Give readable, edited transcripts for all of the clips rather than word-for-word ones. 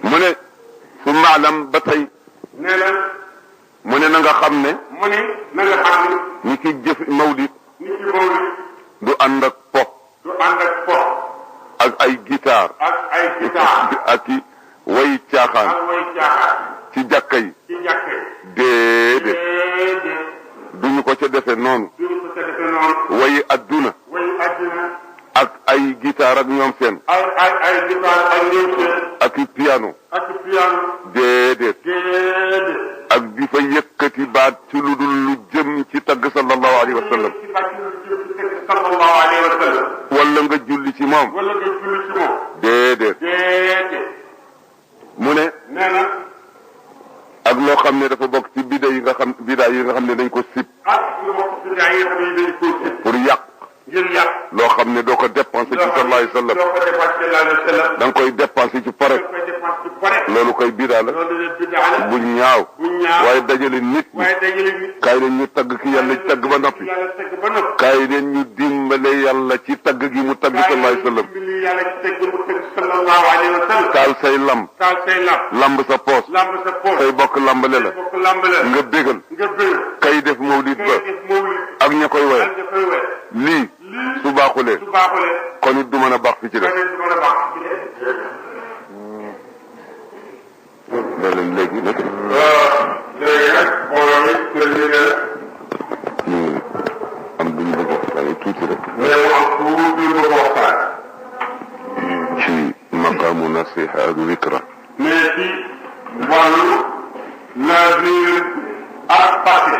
mu ne su maalam ba tey nee na mu ne na nga xam ne mu ne na nga xam ne ñi ci jëf mawlid nit ci mawlid du ànd ak po du ànd ak po ak ay guitare ak ay guitare ak i way caaxaan ak way caaxaan ci jàkka yi ci jàkka yi déedéet duñu ko ca defe noonu duñu ko ca defe noonu wayi adduna way addina ak ay guitare ak ñoom seen ay guitare ak ñoom seen ak i piano ak piano déedéet ak di fa yëkkati baat ci lu dul lu jëm ci tagg sallallahu alayhi wa sallam sallallahu alayhi wa sallam wala nga julli ci moom wala nga julli ci moom déedéet mu ne nee na ak loo xam ne dafa bokk ci bida yi nga xam ne dañ ko sib ak lu bokk ci bida yi nga xam ne dañ ko sib pour yàq ngir yàq loo xam ne doo ko dépensé ci sallallahu alayhi wa sallam doo ko dépensé sallallahu alayhi wa sallam da nga koy dépensé ci pare loolu koy bidaa la bu ñaaw waaye dajale nit ñi kaay leen ñu tagg ki yàlla ci tagg ba noppi kaay leen ñu dimbale yàlla ci tagg gi mu tagg sallallahu alayhi wa sallam taal say lamb lamb sa poos say bokk lambale la nga bégal kay def mawlid ba ak ña koy woye lii su baaxulee kon it du mën a baax fi ci def léegi nag mbooloo mi kër yi ne ñu am duñu bëgg waxtaan tuuti rek mais mu am tuuti lu bëgg waxtaan ci maqaamu nasiha ak zikra mais ci wàllu nazir ak fàtte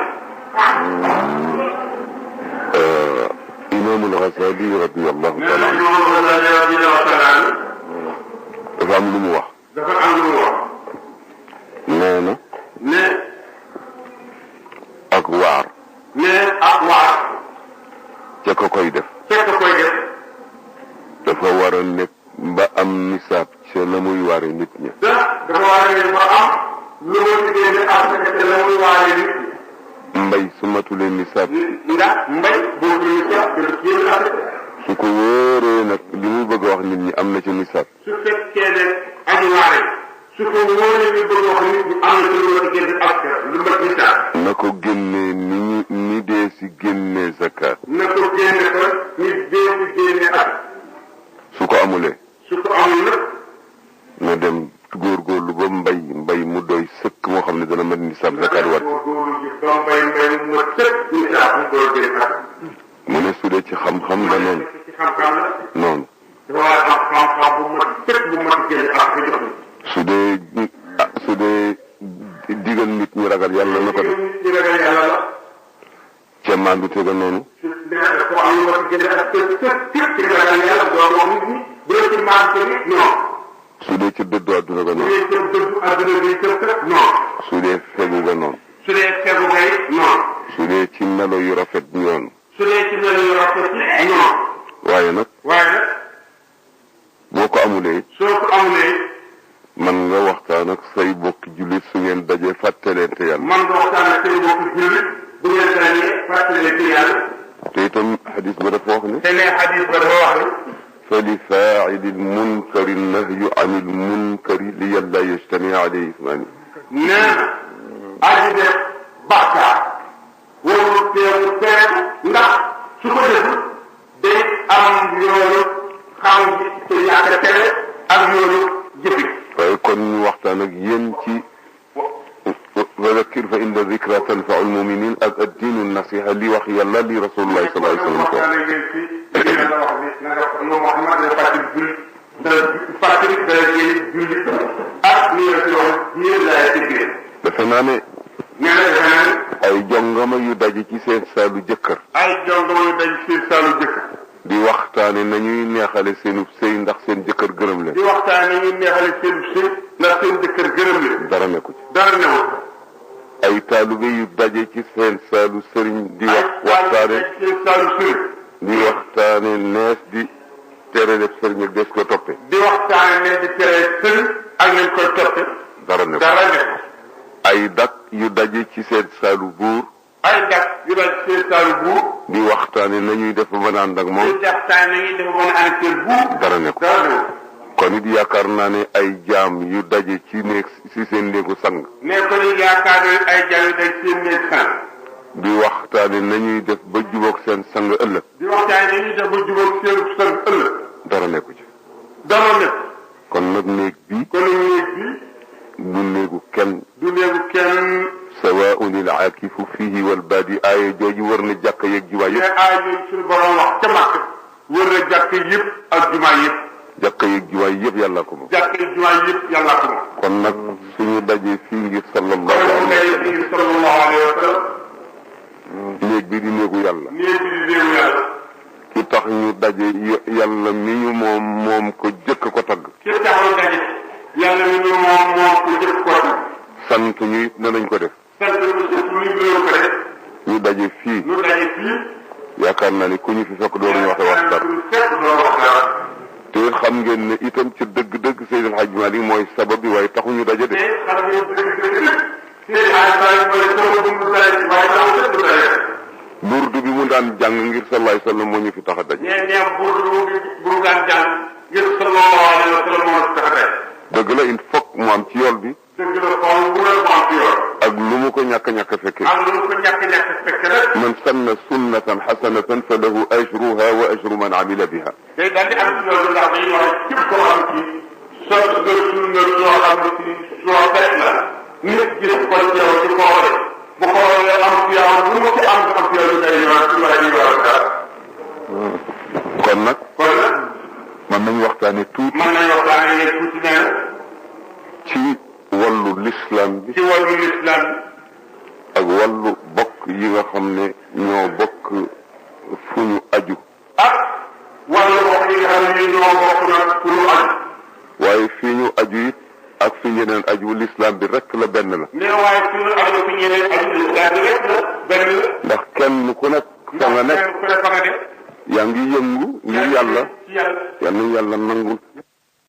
imaamul Ghazali radiyallahu taala dafa am lu mu wax nee na ne ak waar ca ko koy def dafa war a nekk ba am nisaab ca la muy waare nit ñi dafa war a nekk ba am lu ma génne ak ca la muy waare nit ñi mbay su matulee nisaab ndax mbay boobu nisaab su ko wóoree nag li muy bëgg a wax nit ñi am na ci nisaab su fekkee ne aji waare su ko wóoree li bëgg a wax nit ñi am na ci lu ma génne ak lu ma nisaab na ko génnee ni dee si génnee zakat na ko génne ko ni dee si génne ak su ko amulee nag na dem góorgóorlu ba mbay mu doy sëkk moo xam ne dana mën nisaab zakat wat mu ne su dee ci xam-xam la noonu su dee digal nit ñi ragal yàlla na ko def ca maandu tega noonu su dee ci dëddu àdduna ga noonu su dee fegu ga noonu su dee ci melo yu rafet ñoonu waaye nag boo ko amulee man nga waxtaan ak say bokki jullit su ngeen dajee fàttalente yàlla te itam xadis ba dafa wax ne فلفاعل المنكر النهي عن المنكر لئلا يجتمع عليه اثمان نعم أجد بكى ومتيمتين لا سكوت دي أم يورو خام تياكتل أم يورو جفي فيكون وقتنا ينتي وذكر فإن الذكرى تنفع المؤمنين الدين النصيحة لي وخي الله لي رسول الله صلى الله عليه وسلم dafa naa ne ay jongama yu daje ci seen saalu jëkkër di waxtaane nañuy neexale seenub sëy ndax seen jëkkër gërëm leen dara nekku ci ay taalibe yu daje ci seen saalu sëriñ di waxtaane nees di tere def sëriñ ak des ko toppe dara nekku ay dak yu daje ci seen saalu buur di waxtaane nañuy def ba mën a ànd ak moom dara nekku kon it yaakaar naa ne ay jaam yu daje ci néeg ci seen néegu sang. ne ko ni yaakaar ne ay jaam yu daje ci seen néeg sang. di waxtaane nañuy def ba jubóog seen sang ëllëg. di waxtaane nañuy def ba jubóog seen sang ëllëg. dara nekku ci. dara nekk. kon nag néeg bi. kon nag néeg bi. du néegu kenn. du néegu kenn. sawaa'un al-aakifu fiihi wal baadi aaya jooju wër na jàkka yeeg jumaa yëpp. mais aaya jooju suñu borom wax ca Màkka. wër na jàkka yëpp ak jumaa yëpp. jàkka yeeg jumaa yëpp yàlla ko moom. jàkka yeeg jumaa yëpp yàlla ko moom. kon nag suñu dajee fii ngir sallallahu alayhi wa sallam. néeg bi di néegu yàlla. néeg bi di néegu yàlla. ki tax ñu daje yàlla mi ñu moom ko jëkk ko tagg. ki tax ñu daje. yàlla mi ñu moom ko jëkk ko tagg. sant ñu it ne nañ ko def. sant ñu ko def. ñu daje fii. ñu daje fii. yaakaar naa ni ku ñu fi fekk dooruñu wax dara. te xam ngeen ne itam ci dëgg-dëgg Seydil Hadji Malick mooy sabab bi waaye taxuñu daje de. burdu bi mu daan jàng ngir sallallahu alayhi wa sallam moo ñu fi tax a daje. burdu bu mu daan jàng ngir sallallahu alayhi wa sallam moo ñu tax a daje. dëgg la il faut mu am ci yool bi. dëgg la faaw mu am ci yool. ak lu mu ko ñàkk a fekkee. ak lu mu ko ñàkk a fekkee rek. man sanna sunnatan hasanatan fa lahu ajruha wa ajru man amila biha. day daal di am ci loolu ndax dañuy wax képp koo xam ci soo sunna soo xam ne ci soo rek la nit gis ko ci yow ci koore bu xoolee am ci yow lu mu ci am ci yow lu day ñëwaat ci wàllu yow daal. kon nag. kon nag. mën nañu waxtaane tuuti. mën nañu waxtaane tuuti nee na. ci wàllu l'islam bi. ci wàllu l'islam bi. ak wàllu bokk yi nga xam ne ñoo bokk fu ñu aju. ak wàllu bokk yi nga xam ne ñoo bokk nag fu ñu aju. waaye fii ñu aju it ak fi ñeneen aju l'islam bi rek la benn la. mais waaye fi ñu aju fi ñeneen aju l'islam bi rek la benn la. ndax kenn ku nekk fa nga nekk. kenn ku nekk fa nga nekk. yaa ngi yëngu ngir yàlla. ci yàlla. yal na yàlla nangul.